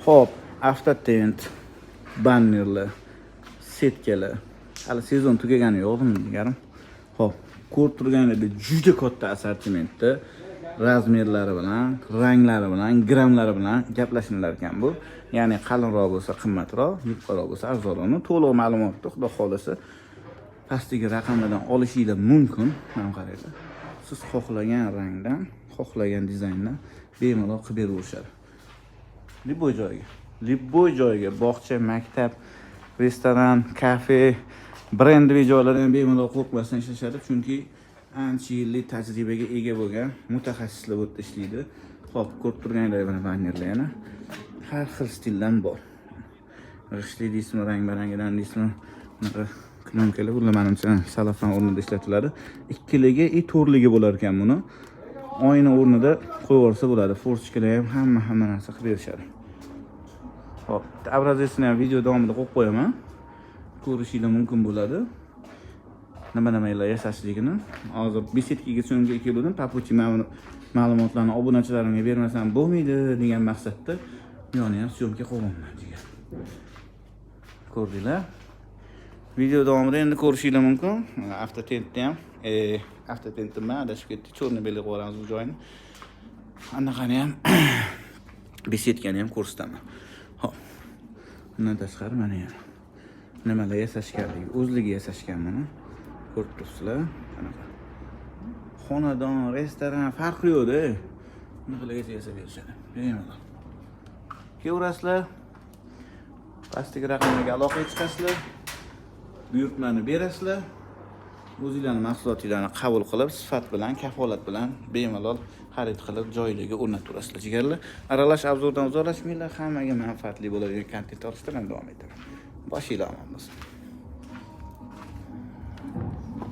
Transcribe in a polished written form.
Xo'p, avtotent, bannerlar, setkalar. Hali sezon tugagani yo'q, jigarim. Xo'p, ko'rib turganingizdek, juda katta assortimentda, размер lari bilan, ranglari bilan, grammlari bilan gaplashilar ekan bu. Ya'ni qalinroq bo'lsa qimmatroq, yupqaroq bo'lsa arzonroq. To'liq ma'lumotni, Xudo xohlasa, pastdagi raqamlardan olishinglar mumkin. Mana qaranglar. Siz xohlagan rangdan, xohlagan dizayndan bemalol qilib beraverishadi. Любой joyga. Любой joyga, bog'cha, maktab, restoran, kafe, брендовый joylarda ham bemalol qo'rqmasdan ishlashadi, chunki ancha yillik tajribaga ega bo'lgan mutaxassislar bu yerda ishlaydi. Xo'p, ko'rib turganingizdek, mana bannerlar yana har xil stildan bor. G'ishtli deysizmi, rang-barangidan deysizmi, bunaqa plyonkalar, bular manimcha salafan o'rnida ishlatiladi. Ikkiligi и to'rtligi bo'lar ekan buni. Oyna o'rnida qo'yib yuborsa bo'ladi. Форточка lar ham, hamma narsa qilib berishadi. Xo'p, образец ini ham video davomida qo'yib qo'yaman. Ko'rishinglar mumkin bo'ladi. Nima nimalar yasashligini. Hozir беседка ga so'nggi kelgandim, по пути mana ma'lumotlarni obunachilarimga bermasam bo'lmaydi degan maqsadda bu yoqni ham съёмка qilyapman, jigar. Ko'rdinglar? Video davomida endi ko'rishinglar mumkin. Avtotentni ham, avtotentni nima, adashib ketdik, черный белый qilib yuboramiz bu joyini. Anaqani ham, беседка ni ham ko'rsataman. Xo'p. Undan tashqari mana yana nimalar yasashganligi, o'zligi yasashgan buni. Ko'rib turibsizlar. Qanaqa. Xonadon, restoran, farqi yo'q-da. Bunaqalargacha yasab berishadi. Bemalol. Kelaverasizlar. Pastdagi raqamlarga aloqaga chiqasizlar. Buyurtmani berasizlar. O'zinglarni mahsulotinglarni qabul qilib, sifat bilan, kafolat bilan bemalol xarid qilib, joylariga o'rnataverasizlar, jigarlar. Aralash обзор dan uzoqlashmanglar, hammaga manfaatli bo'ladigan kontent olishda men davom etaman. Boshinglar omon bo'lsin.